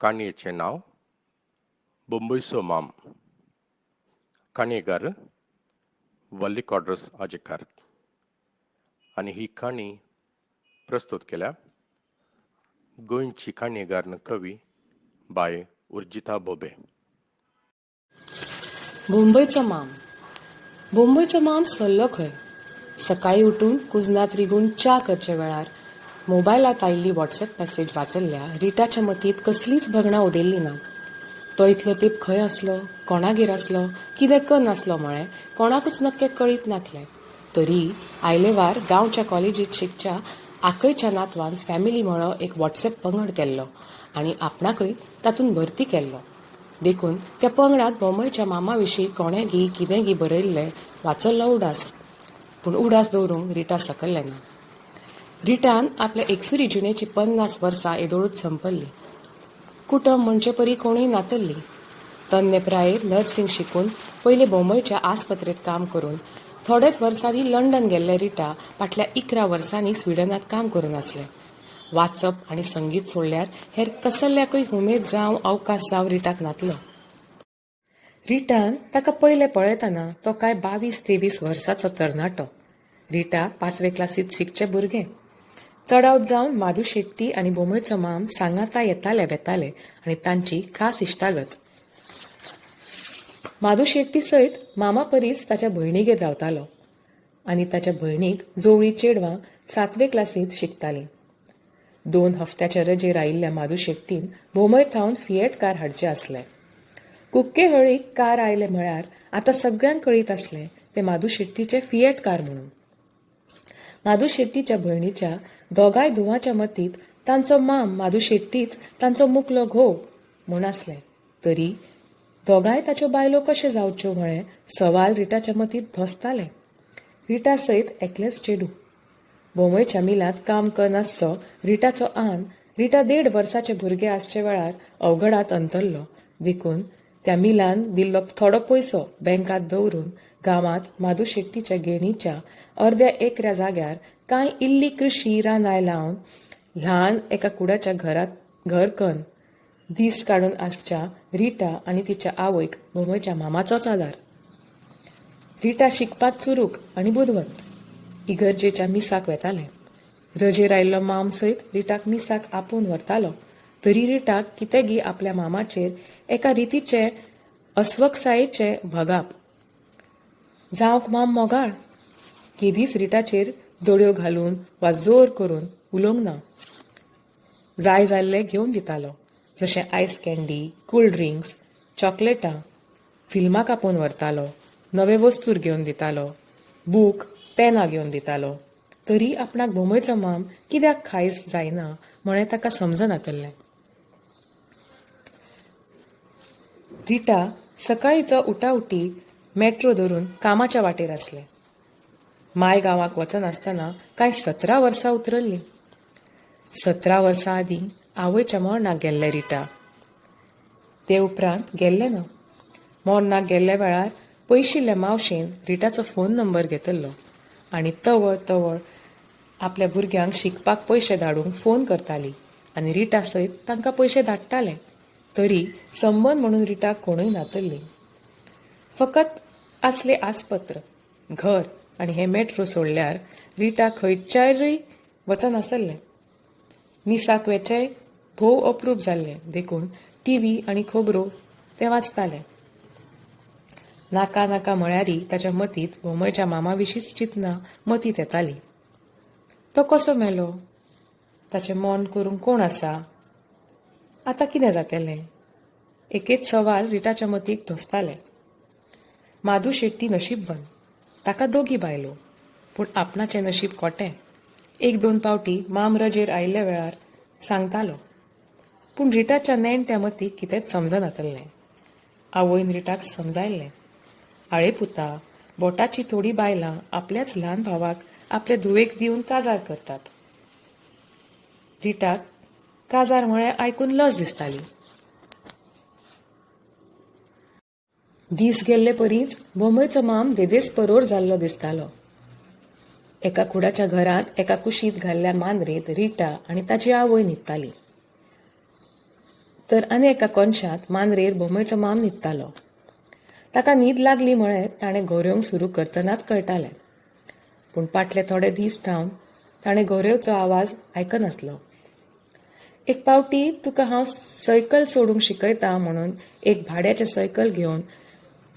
काणयेचें नांव बोंबयचो माम. काणयेकार वल्ली कॉड्रस आजेकार आनी ही काणी प्रस्तूत केल्या गोंयची काणयेगार कवी बाय उर्जिता बोबे. मुंबयचो माम. मुंबयचो माम सरलो खंय. सकाळीं उठून कुजनांत रिगून च्या करचे वेळार मोबायलांत आयिल्ली वॉट्सएप मॅसेज वाचल्ल्या रिटाच्या मतींत कसलीच भगणां उदेल्ली ना. तो इतलो तेंप खंय आसलो, कोणागेर आसलो, कितें कर नासलो म्हळें कोणाकूच नक्कें कळीत नासलें. तरी आयलेवार गांवच्या कॉलेजींत शिकच्या आकयच्या नातवान फॅमिली म्हळो एक वॉट्सएप पंगड केल्लो आनी आपणाकय तातूंत भरती केल्लो. देखून त्या पंगडांत बोंबयच्या मामा विशीं कोणें गी कितें गी बरयल्लें वाचल्लो उडास. पूण उडास दवरूंक रिटा सकल्लें ना. रिटान आपल्या एकसुरी जिणेची 50 वर्सां येदोळूच संपल्ली. कुटम म्हणचे परी कोणूय नातल्ली. तन्ने प्रायेर नर्सिंग शिकून पयले बोंबयच्या आस्पत्रेंत काम करून थोडेच वर्सांनी लंडन गेल्ले रिटा फाटल्या 11 वर्सांनी स्विडनांत काम करून आसलें. वाचप आनी संगीत सोडल्यार हेर कसल्याकूय हुमेद जावं अवकाश जावं रिटाक नातलो. रिटान ताका पयले पळयतना तो कांय 22-23 वर्सांचो तरणाटो. रिटा 5वे क्लासींत शिकचें भुरगें. चडावत जावन माधू शेट्टी आनी बोंबयचो माम सांगाता येताले वेताले आनी तांची खास इश्टागत. माधू शेट्टी सयत मामा परीच ताच्या भयणीगेर रावतालो आनी ताच्या भयणीक जोवळी चेडवां 7वे क्लासींत शिकतालीं. 2 हफ्त्याच्या रजेर आयिल्ल्या माधू शेट्टीन बोंबय थावन फिएट कार हाडचें आसलें. कुक्केहळ्ळीक कार आयलें म्हळ्यार आतां सगळ्यांक कळीत आसलें तें माधू शेट्टीचें फिएट कार म्हणून. माधू शेट्टीच्या भयणीच्या दोगांय धुवांच्या मतींत तांचो माम माधू शेट्टीच तांचो मुकलो घोव म्हूण आसलें. तरी दोगांय ताच्यो बायलो कशें जावच्यो म्हळें सवाल रिटाच्या मतींत धोसतालें. रिटा सयत एकलेंच चेडूं. बोंबयच्या मिलांत काम करनासचो रिटाचो आन रिटा 1.5 वर्साचें भुरगें आसचे वेळार अवघडांत अंतरलो. देखून त्या मिलान दिल्लो थोडो पयसो बँकांत दवरून गांवांत माधू शेट्टीच्या गेणीच्या अर्द्या एकऱ्या जाग्यार कांय इल्ली कृशी रानाय लावन ल्हान एका कुडाच्या घरांत घर कन दीस काडून आसच्या रिटा आनी तिच्या आवयक बोंबयच्या मामाचोच आदार. रिटा शिकपांत चुरूक आनी बुदवंत. इगर्जेच्या मिसाक वेतालें. रजेर आयिल्लो माम सयत रिटाक मिसाक आपोवन व्हरतालो. तरी रिटाक कितें गी आपल्या मामाचेर एका रितीचे अस्वकसायेचे भगाप. जावंक माम मोगाळ. केदीच रिटाचेर दोळ्यो घालून वा जोर करून उलोवंक ना. जाय जाल्लें घेवन दितालो, जशें आयस कँडी, कूल ड्रिंक्स, चॉकलेटां. फिल्माक आपोवन व्हरतालो, नवे वस्तूर घेवन दितालो, बूक पेनां घेवन दितालो. तरी आपणाक बोंबयचो माम कित्याक खायस जायना म्हळें ताका समजनातल्लें. रिटा सकाळीचो उटाउटी मेट्रो धरून कामाच्या वाटेर आसलें. माय गांवाक वचनासतना कांय 17 वर्सां उतरल्लीं. 17 वर्सां आदीं आवयच्या मरणाक गेल्लें रिटा. ते उपरांत गेल्लें ना. मरणाक गेल्ल्या वेळार पयशिल्ल्या मावशेन रिटाचो फोन नंबर घेतलो आनी तवळ तवळ आपल्या भुरग्यांक शिकपाक पयशे धाडूंक फोन करताली आनी रिटा सयत तांकां पयशे धाडटाले. तरी संबंद म्हणून रिटाक कोणूय नातल्ली. फकत आसले आस्पत्र, घर आनी हें मेट्रो सोडल्यार रिटा खंयच्यारूय वचनासलें. मिसाक वेचेय भोव अप्रूप जाल्लें, देखून टीव्ही आनी खबरो तें वाचतालें. नाका नाका म्हळ्यारय ताच्या मतींत बोंबयच्या मामा विशींच चिंतना मतींत येताली. तो कसो मेलो? ताचें मौन करूंक कोण आसा? आतां कितें जातलें? एकेच सवाल रिटाच्या मतीक धोसतालें. माधू शेट्टी नशीबवन. ताका दोगी बायलो. पूण आपणाचें नशीब खोटें. 1-2 पावटी माम रजेर आयिल्ल्या वेळार सांगतालो. पूण रिटाच्या नेणट्या मतीक कितेंच समजनातल्लें. आवयन रिटाक समजायल्लें, आळे पुता, बोटाची थोडी बायलां आपल्याच ल्हान भावाक आपले धुवेक दिवन काजार करतात. रिटाक काजार म्हळें आयकून लज दिसताली. दीस गेल्ले परींच बोंबयचो माम देदेस परोर जाल्लो दिसतालो. एका कुडाच्या घरांत एका कुशींत घाल्ल्या मांद्रेंत रिटा आनी ताची आवय न्हिदताली. तर आनी एका कोनशांत मांद्रेर बोमयचो माम न्हिदतालो. ताका न्हीद लागली म्हळें ताणें घोरेवंक सुरू करतनाच कळटालें. पूण फाटले थोडे दीस थावन ताणें घोरेवचो आवाज आयकनासलो. एक पावटी तुका हांव सैकल सोडूंक शिकयता म्हणून एक भाड्याचें सैकल घेवन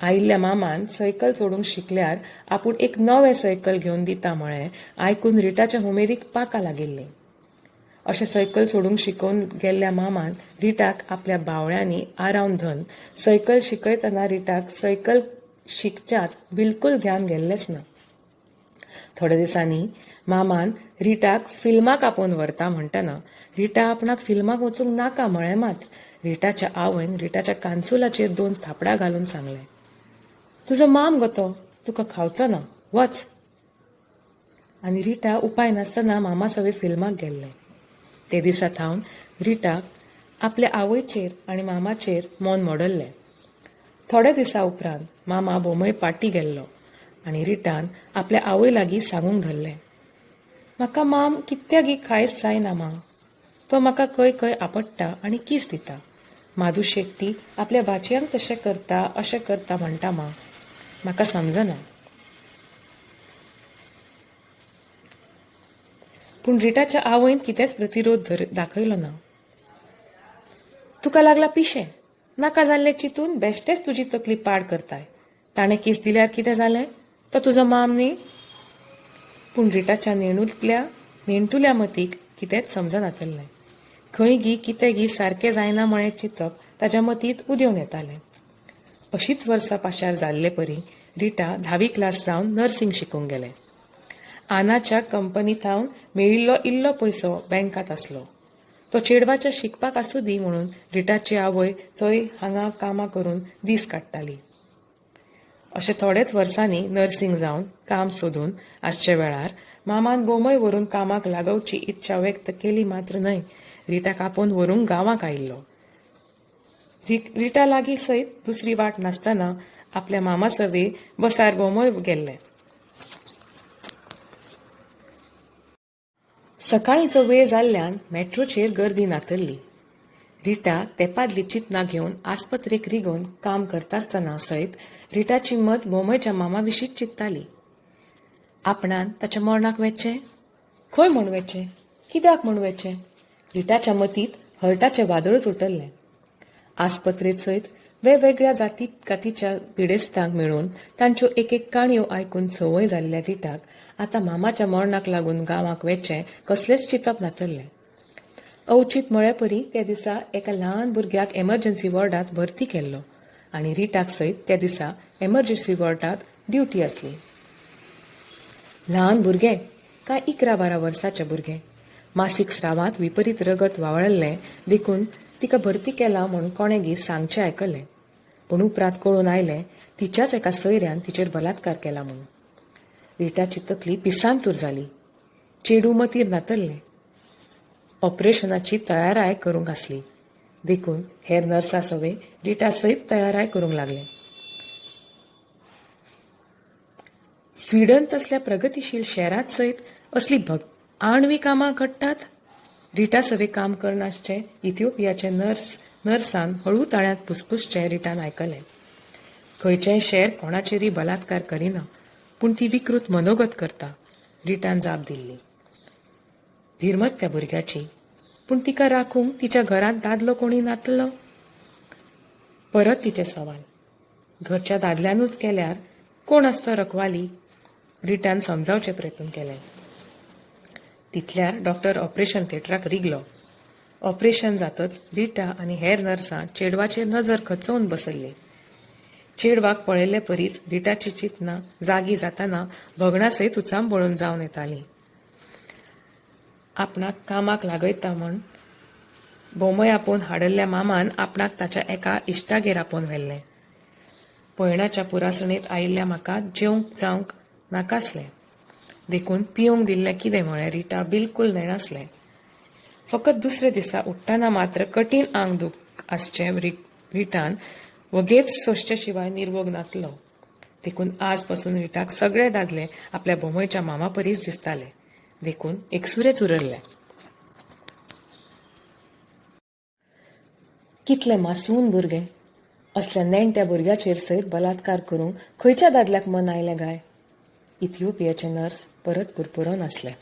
आयिल्ल्या मामान सैकल सोडूंक शिकल्यार आपूण एक नवें सैकल घेवन दिता म्हळें आयकून रिटाच्या उमेदीक पाकां लागिल्लीं. अशें सैकल सोडूंक शिकोवन गेल्ल्या मामान रिटाक आपल्या बावळ्यांनी आरावन धन सैकल शिकयतना रिटाक सैकल शिकच्यात बिलकूल ध्यान गेल्लेंच ना. थोड्या दिसांनी मामान रिटाक फिल्माक आपोवन व्हरता म्हणटना रिटा आपणाक फिल्माक वचूंक नाका म्हळें मात रिटाच्या आवयन रिटाच्या कानसुलाचेर 2 थापडां घालून सांगलें, तुजो माम गो तो, तुका खावचो ना, वच. आनी रिटा उपाय नासतना मामा सवे फिल्माक गेल्लें. ते दिसा थावन रिटाक आपल्या आवयचेर आनी मामाचेर मन मोडल्लें. थोड्या दिसा उपरांत मामा बोमय पाटी गेल्लो आनी रिटान आपल्या आवय लागीं सांगूंक धरलें, म्हाका माम कित्यागी खायच जायना मा, तो म्हाका खंय खंय आपडटा आनी कीस दिता. माधू शेट्टी आपल्या भाचयांक तशें करता अशें करता म्हणटा मा, म्हाका समजना. पूण रिटाच्या आवयन कितेंच प्रतिरोध दाखयलो ना. तुका लागला पिशें, नाका जाल्लें चिंतून बेश्टेच तुजी तकली पाड करताय. ताणें कीस दिल्यार कितें जालें, तो तुजो माम न्ही. पूण रिटाच्या नेणटुल्या मतीक कितेंच समजनातल्लें. खंय गी कितें गी सारकें जायना म्हळें चिंतप ताज्या मतींत उदेवन येतालें. अशीच वर्सां पाशार जाल्ले परी रिटा 10वी क्लास जावन नर्सिंग शिकूंक गेलें. आनाच्या कंपनी थावन मेळिल्लो इल्लो पयसो बँकांत आसलो. तो चेडवाच्या शिकपाक आसूं दी म्हणून रिटाची आवय थंय हांगा कामां करून दीस काडटाली. अशें थोडेच वर्सांनी नर्सिंग जावन काम सोदून आसच्या वेळार मामान बोमय व्हरून कामाक लागोवची इच्छा व्यक्त केली मात्र न्हय, रिटाक आपोवन व्हरूंक गांवाक आयिल्लो. रिटा लागीं सयत दुसरी वाट नासतना आपल्या मामा सवे बसार बोमय गेल्लें. सकाळींचो वेळ जाल्ल्यान मेट्रोचेर गर्दी नातल्ली. रिटा तेपादली चिंतना घेवन आस्पत्रेक रिगोवन काम करतासतना सयत रिटाची मत बोमयच्या मामा विशींच चिंतताली. आपणान ताच्या मरणाक वेचें, खंय म्हूण वेचें, कित्याक म्हूण वेचें, रिटाच्या मतींत हर्टाचें वादळच उठल्लें. आस्पत्रेत सयत वेगवेगळ्या जाती कातीच्या पिडेस्तांक मेळून तांच्यो एक एक काणयो आयकून संवय जाल्ल्या रिटाक आतां मामाच्या मरणाक लागून गांवाक वेचें कसलेंच चिंतप नातल्लें. अवचीत म्हळ्यापरी त्या दिसा एका ल्हान भुरग्याक एमर्जन्सी वॉर्डांत भरती केल्लो आनी रिटाक सयत त्या दिसा एमर्जन्सी वॉर्डांत ड्युटी आसली. ल्हान भुरगें, कांय 11-12 वर्साचें भुरगें, मासीक स्रावांत विपरीत रगत वावळल्लें देखून तिका भरती केला म्हूण कोणें गी सांगचें आयकलें. पूण उपरांत कळून आयलें तिच्याच एका सैऱ्यान तिचेर बलात्कार केला म्हूण. रिटाची तकली पिसांतूर जाली. चेडूं मतीर नातल्लें. ऑपरेशनाची तयाराय करूंक आसली देखून हेर नर्सां सवे रिटा सयत तयाराय करूंक लागलें. स्विडन तसल्या प्रगतीशील शहरांत सयत असली आणवी कामां घडटात. रिटा सवे काम करनासचें इथिओपियाचे नर्सान हळू ताळ्यांत पुसपुसचें रिटान आयकलें. खंयचेंय शहर कोणाचेरय बलात्कार करिना, पूण ती विकृत मनोगत करता, रिटान जाप दिल्ली. भिरमत त्या भुरग्याची, पूण तिका राखूंक तिच्या घरांत दादलो कोणी नातलो. परत तिचें सवाल, घरच्या दादल्यानूच केल्यार कोण आसचो रखवाली, रिटान समजावचें प्रयत्न केलें. तितल्यार डॉक्टर ऑपरेशन थिएटराक रिगलो. ऑपरेशन जातच रिटा आनी हेर नर्सां चेडवाचेर नजर खचोवन बसल्ली. चेडवाक पळयल्ले परीच रिटाची चिंतना जागी जाताना भगणा सयत उचांबळून जावन येताली. आपणाक कामाक लागयता म्हूण बोमय आपोवन हाडल्ल्या मामान आपणाक ताच्या एका इश्टागेर आपोवन व्हेल्लें. पयणाच्या पुरासणेंत आयिल्ल्या म्हाका जेवंक जावंक नाकासलें देखून पिवंक दिल्लें कितें म्हळें रिटा बिलकूल नेणासलें. फकत दुसऱ्या दिसा उठ्ठना मात्र कठीण आंग दूख आसचें रिटान वगेच सोंसचे शिवाय निर्वोग नातलो. देखून आज पासून रिटाक सगळे दादले आपल्या बोमयच्या मामा परीच दिसताले, देखून एकसुरेच उरल्ले. कितलें मासून भुरगें! असल्या नेणट्या भुरग्याचेर सयत बलात्कार करूंक खंयच्या दादल्याक मन आयलें गाय? इथिओपियाचें नर्स परत पुरपुरोन आसलें.